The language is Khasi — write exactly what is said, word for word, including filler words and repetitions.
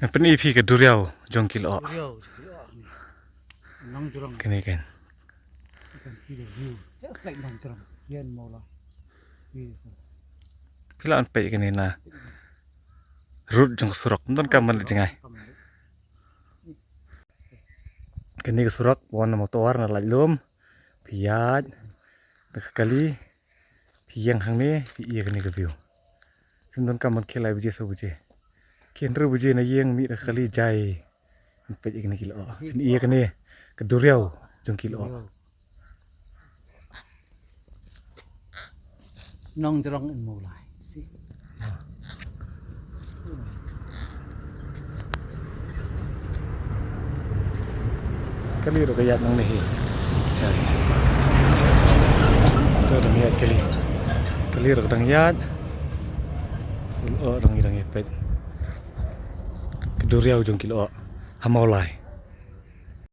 Ngan pyni phi ka duriaw jong ki lyoh. Duriaw jong ki lyoh. Nongjrong. Kane kan. You can see the view. Just like Nongjrong. Here in Mawlai. Beautiful. Phi lah ban peit kane na road jong ka surok. Ym don kam ban leit jngai. Kane ka surok wan na motor na Laitlum. Phi ïaid da ka kali. Phi ïeng hangne, phi ïa kane ka view. Phim don kam ban khie lai baje saw baje. Khie hynriew baje na ïing, mih da ka kali jai. Peit ïa kane ki lyoh. Phin ïa kane ka duriaw jong ki lyoh. Nongjrong in Mawlai. See. Kali ruh ka ïaid nangne hi. Chal. Ka dang ïaid kali. Kali ruh ka dang ïaid. Lyoh dang ïaid, dang ïaid peit. Ka duriaw jong ki lyoh ha Mawlai.